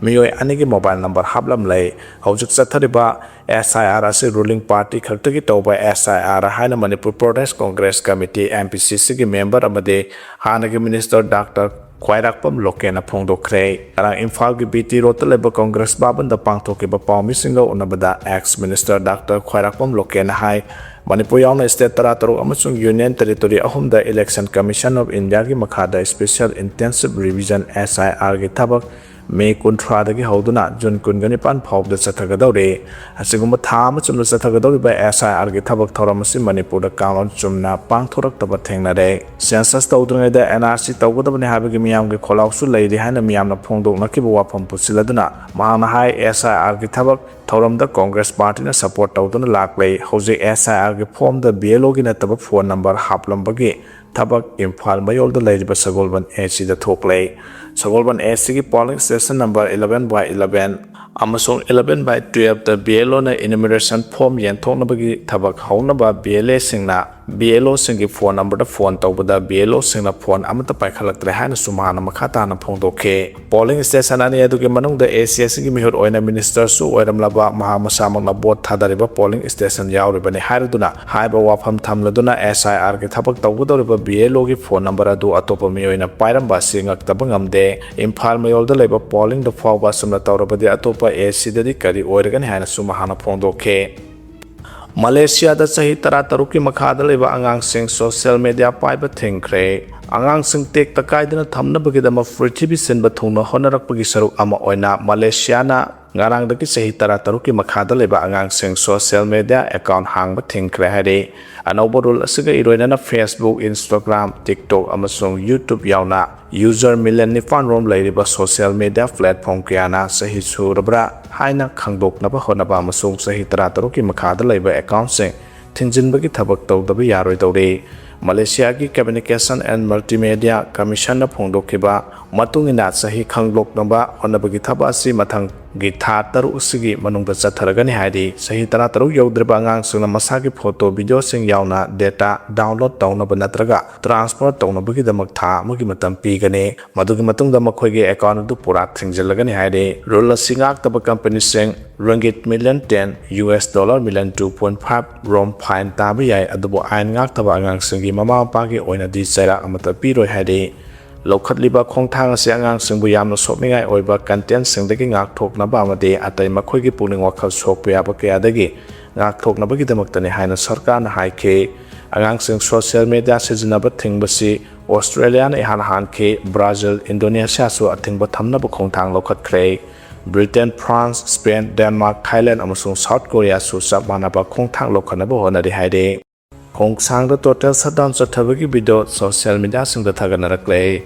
ꯃꯤꯑꯣꯏ ꯑꯅꯤꯒꯤ ꯃꯣꯕꯥꯏꯜ ꯅꯝꯕꯔ ꯍꯥꯞꯂꯝꯂꯦ꯫ ꯍꯧꯖꯤꯛ ꯆꯠꯊꯔꯤꯕ S I R ꯑꯁꯤ ꯔꯨꯂꯤꯡ ꯄꯥꯔꯇꯤ ꯈꯛꯇꯒꯤ ꯇꯧꯕ S I R ꯍꯥꯏꯅ Manipur Pradesh Congress committee, M P C Cꯒꯤ ꯃꯦꯝꯕꯔ ꯑꯃꯗꯤ ꯍꯥꯟꯅꯒꯤ ꯃꯤꯅꯤꯁꯇꯔ ꯗꯥꯛꯇꯔ ꯈ꯭ꯋꯥꯏꯔꯥꯛꯄꯝ ꯂꯣꯀꯦꯟꯅ ꯐꯣꯡꯗꯣꯛꯈ꯭ꯔꯦ꯫ ꯉꯔꯥꯡ ꯏꯝꯐꯥꯜꯒꯤ B T ꯔꯣꯗꯇ ꯂꯩꯕ ꯀꯣꯡꯒ꯭ꯔꯦꯁ ꯚꯕꯟꯗ ꯄꯥꯡꯊꯣꯛꯈꯤꯕ ꯄꯥꯎꯃꯤꯁꯤꯡꯒ ꯎꯅꯕꯗ ꯑꯦꯛꯁ ꯃꯤꯅꯤꯁꯇꯔ ꯗꯥꯛꯇꯔ ꯈ꯭ꯋꯥꯏꯔꯥꯛꯄꯝ ꯂꯣꯀꯦꯟꯅ ꯍꯥꯏ, ꯃꯅꯤꯄꯨꯔ ꯌꯥꯎꯅ ꯁ꯭ꯇꯦꯠ ꯇꯔꯥꯇꯔꯨꯛ ꯑꯃꯁꯨꯡ ꯌꯨꯅꯤꯌꯟ ꯇꯦꯔꯤꯇꯣꯔꯤ ꯑꯍꯨꯝꯗ Election Commission of Indiaꯒꯤ ꯃꯈꯥꯗ Special Intensive Revision, S I R ꯒꯤ ꯊꯕꯛ ꯃꯦ ꯀꯨꯟꯊ꯭ꯔꯥꯗꯒꯤ ꯍꯧꯗꯨꯅ ꯖꯨꯟ ꯀꯨꯟꯒ ꯅꯤꯄꯥꯟ ꯐꯥꯎꯕꯗ ꯆꯠꯊꯒꯗꯧꯔꯤ꯫ ꯑꯁꯤꯒꯨꯝꯕ ꯊꯥ ꯑꯃ ꯆꯨꯞꯅ ꯆꯠꯊꯒꯗꯧꯔꯤꯕ S I R ꯒꯤ ꯊꯕꯛ ꯊꯧꯔꯝ ꯑꯁꯤ ꯃꯅꯤꯄꯨꯔꯗ ꯀꯥꯡꯂꯣꯟ ꯆꯨꯝꯅ ꯄꯥꯡꯊꯣꯔꯛꯇꯕ ꯊꯦꯡꯅꯔꯦ꯫ Census ꯇꯧꯗ꯭ꯔꯤꯉꯩꯗ N R C ꯇꯧꯒꯗꯕꯅꯤ ꯍꯥꯏꯕꯒꯤ ꯃꯤꯌꯥꯝꯒꯤ ꯈꯣꯜꯂꯥꯎꯁꯨ ꯂꯩꯔꯤ ꯍꯥꯏꯅ ꯃꯤꯌꯥꯝꯅ ꯐꯣꯡꯗꯣꯛꯅꯈꯤꯕ ꯋꯥꯐꯝ ꯄꯨꯁꯤꯜꯂꯗꯨꯅ ꯃꯍꯥꯛꯅ ꯍꯥꯏ, S I R ꯒꯤ ꯊꯕꯛ ꯊꯧꯔꯝꯗ ꯀꯣꯡꯒ꯭ꯔꯦꯁ ꯄꯥꯔꯇꯤꯅ ꯁꯄꯣꯔꯠ ꯇꯧꯗꯨꯅ ꯂꯥꯛꯂꯦ꯫ ꯍꯧꯖꯤꯛ S I R ꯒꯤ ꯐꯣꯔꯝꯗ B L Oꯒꯤ ꯅꯠꯇꯕ ꯐꯣꯟ ꯅꯝꯕꯔ ꯍꯥꯞꯂꯝꯕꯒꯤ ꯊꯕꯛ ꯏꯝꯐꯥꯜ ꯃꯌꯣꯜꯗ ꯂꯩꯔꯤꯕ ꯁꯒꯣꯜꯕꯟ A Cꯗ ꯊꯣꯛꯂꯦ꯫ Sagolband A Cꯒꯤ polling station number eleven by eleven, ꯑꯃꯁꯨꯡ eleven by twelve ꯇ B L O ꯅ enumeration form ꯌꯦꯟꯊꯣꯛꯅꯕꯒꯤ ꯊꯕꯛ ꯍꯧꯅꯕ B L A ꯁꯤꯡꯅ B L O ꯁꯤꯡꯒꯤ phone number ꯗ phone ꯇꯧꯕꯗ B L O ꯁꯤꯡꯅ phone ꯑꯃꯠꯇ ꯄꯥꯏꯈꯠꯂꯛꯇ꯭ꯔꯦ ꯍꯥꯏꯅꯁꯨ ꯃꯍꯥꯛꯅ ꯃꯈꯥ ꯇꯥꯅ ꯐꯣꯡꯗꯣꯛꯈꯤ꯫ Polling station ꯑꯅꯤ ꯑꯗꯨꯒꯤ ꯃꯅꯨꯡꯗ A C S ꯒꯤ ꯃꯤꯍꯨꯠ ꯑꯣꯏꯅ minister ꯁꯨ ꯑꯣꯏꯔꯝꯂꯕ ꯃꯍꯥꯛ ꯃꯁꯥꯃꯛꯅ vote ꯊꯥꯗꯔꯤꯕ polling station ꯌꯥꯎꯔꯤꯕꯅꯤ ꯍꯥꯏꯔꯗꯨꯅ ꯍꯥꯏꯕ ꯋꯥꯐꯝ ꯊꯝꯂꯗꯨꯅ S I R ꯒꯤ ꯊꯕꯛ ꯇꯧꯒꯗꯧꯔꯤꯕ B L O ꯒꯤ phone number ꯑꯗꯨ ꯑꯇꯣꯞꯄ ꯃꯤꯑꯣꯏꯅ ꯄꯥꯏꯔꯝꯕ ꯑꯁꯤ ꯉꯛꯇꯕ ꯉꯝꯗꯦ꯫ ꯏꯝꯐꯥꯜ ꯃꯌꯣꯜꯗ ꯂꯩꯕ polling ꯗ ꯐꯥꯎꯕ ꯑꯁꯨꯝꯅ ꯇꯧꯔꯕꯗꯤ ꯑꯇꯣꯞꯄ A C ꯗꯗꯤ ꯀꯔꯤ ꯑꯣꯏꯔꯒꯅꯤ ꯍꯥꯏꯅꯁꯨ ꯃꯍꯥꯛꯅ ꯐꯣꯡꯗꯣꯛꯈꯤ꯫ ꯃꯂꯦꯁꯤꯌꯥꯗ ꯆꯍꯤ ꯇꯔꯥꯇꯔꯨꯛꯀꯤ ꯃꯈꯥꯗ ꯂꯩꯕ ꯑꯉꯥꯡꯁꯤꯡ social media ꯄꯥꯏꯕ ꯊꯤꯡꯈ꯭ꯔꯦ꯫ ꯑꯉꯥꯡꯁꯤꯡ ꯇꯦꯛꯇ ꯀꯥꯏꯗꯅ ꯊꯝꯅꯕꯒꯤꯗꯃꯛ ꯄ꯭ꯔꯤꯊꯤꯕꯤ ꯁꯤꯟꯕ ꯊꯨꯡꯅ ꯍꯣꯠꯅꯔꯛꯄꯒꯤ ꯁꯔꯨꯛ ꯑꯃ ꯑꯣꯏꯅ ꯃꯂꯦꯁꯤꯌꯥꯅ ꯉꯔꯥꯡꯗꯒꯤ ꯆꯍꯤ ꯇꯔꯥꯇꯔꯨꯛꯀꯤ ꯃꯈꯥꯗ ꯂꯩꯕ ꯑꯉꯥꯡꯁꯤꯡ social media account ꯍꯥꯡꯕ ꯊꯤꯡꯈ꯭ꯔꯦ ꯍꯥꯏꯔꯤ꯫ ꯑꯅꯧꯕ rule ꯑꯁꯤꯒ ꯏꯔꯣꯏꯅꯅ Facebook, Instagram, TikTok ꯑꯃꯁꯨꯡ YouTube ꯌꯥꯎꯅ user million ꯅꯤꯄꯥꯟ ꯔꯣꯝ ꯂꯩꯔꯤꯕ social media platform ꯀꯌꯥꯅ ꯆꯍꯤ ꯁꯨꯔꯕ꯭ꯔꯥ ꯍꯥꯏꯅ ꯈꯪꯗꯣꯛꯅꯕ ꯍꯣꯠꯅꯕ ꯑꯃꯁꯨꯡ ꯆꯍꯤ ꯇꯔꯥꯇꯔꯨꯛꯀꯤ ꯃꯈꯥꯗ ꯂꯩꯕ account ꯁꯤꯡ ꯊꯤꯡꯖꯤꯟꯕꯒꯤ ꯊꯕꯛ ꯇꯧꯗꯕ ꯌꯥꯔꯣꯏꯗꯧꯔꯤ꯫ ꯃꯂꯦꯁꯤꯌꯥꯒꯤ Communication and Multimedia Commission ꯅ ꯐꯣꯡꯗꯣꯛꯈꯤꯕ ꯃꯇꯨꯡ ꯏꯟꯅ ꯆꯍꯤ ꯈꯪꯗꯣꯛꯅꯕ ꯍꯣꯠꯅꯕꯒꯤ ꯊꯕꯛ ꯑꯁꯤ ꯃꯊꯪꯒꯤ ꯊꯥ ꯇꯔꯨꯛ ꯑꯁꯤꯒꯤ ꯃꯅꯨꯡꯗ ꯆꯠꯊꯔꯒꯅꯤ ꯍꯥꯏꯔꯤ꯫ ꯆꯍꯤ ꯇꯔꯥꯇꯔꯨꯛ ꯌꯧꯗ꯭ꯔꯤꯕ ꯑꯉꯥꯡꯁꯤꯡꯅ ꯃꯁꯥꯒꯤ photo, video ꯁꯤꯡ ꯌꯥꯎꯅ data download ꯇꯧꯅꯕ ꯅꯠꯇ꯭ꯔꯒ transfer ꯇꯧꯅꯕꯒꯤꯗꯃꯛ ꯊꯥ ꯑꯃꯒꯤ ꯃꯇꯝ ꯄꯤꯒꯅꯤ꯫ ꯃꯗꯨꯒꯤ ꯃꯇꯨꯡꯗ ꯃꯈꯣꯏꯒꯤ account ꯑꯗꯨ ꯄꯨꯔꯥ ꯊꯤꯡꯖꯤꯜꯂꯒꯅꯤ ꯍꯥꯏꯔꯤ꯫ Rule ꯑꯁꯤ ꯉꯥꯛꯇꯕ company ꯁꯤꯡ ringgit million ten, U S dollar million two point five ꯔꯣꯝ fine ꯇꯥꯕ ꯌꯥꯏ, ꯑꯗꯨꯕꯨ ꯑꯥꯏꯟ ꯉꯥꯛꯇꯕ ꯑꯉꯥꯡꯁꯤꯡꯒꯤ ꯃꯃꯥ ꯃꯄꯥꯒꯤ ꯑꯣꯏꯅꯗꯤ ꯆꯩꯔꯥꯛ ꯑꯃꯠꯇ ꯄꯤꯔꯣꯏ ꯍꯥꯏꯔꯤ꯫ ꯂꯧꯈꯠꯂꯤꯕ ꯈꯣꯡꯊꯥꯡ ꯑꯁꯤ ꯑꯉꯥꯡꯁꯤꯡꯕꯨ ꯌꯥꯝꯅ ꯁꯣꯛꯅꯤꯡꯉꯥꯏ ꯑꯣꯏꯕ content ꯁꯤꯡꯗꯒꯤ ꯉꯥꯛꯊꯣꯛꯅꯕ ꯑꯃꯗꯤ ꯑꯇꯩ ꯃꯈꯣꯏꯒꯤ ꯄꯨꯛꯅꯤꯡ ꯋꯥꯈꯜ ꯁꯣꯛꯄ ꯌꯥꯕ ꯀꯌꯥꯗꯒꯤ ꯉꯥꯛꯊꯣꯛꯅꯕꯒꯤꯗꯃꯛꯇꯅꯤ ꯍꯥꯏꯅ ꯁꯔꯀꯥꯔꯅ ꯍꯥꯏꯈꯤ꯫ ꯑꯉꯥꯡꯁꯤꯡ social media ꯁꯤꯖꯤꯟꯅꯕ ꯊꯤꯡꯕꯁꯤ ꯑꯣꯁꯇ꯭ꯔꯦꯂꯤꯌꯥꯅ ꯏꯍꯥꯟ ꯍꯥꯟꯈꯤ꯫ ꯕ꯭ꯔꯥꯖꯤꯜ, ꯏꯟꯗꯣꯅꯦꯁꯤꯌꯥꯁꯨ ꯑꯊꯤꯡꯕ ꯊꯝꯅꯕ ꯈꯣꯡꯊꯥꯡ ꯂꯧꯈꯠꯈ꯭ꯔꯦ꯫ Britain, France, Spain, Denmark, Thailand ꯑꯃꯁꯨꯡ ꯁꯥꯎꯠ ꯀꯣꯔꯤꯌꯥꯁꯨ ꯆꯞ ꯃꯥꯟꯅꯕ ꯈꯣꯡꯊꯥꯡ ꯂꯧꯈꯠꯅꯕ ꯍꯣꯠꯅꯔꯤ ꯍꯥꯏꯔꯤ꯫ ꯈꯣꯡꯁꯥꯡꯗ total shutdown ꯆꯠꯊꯕꯒꯤ video social media ꯁꯤꯡꯗ ꯊꯥꯒꯠꯅꯔꯛꯂꯦ꯫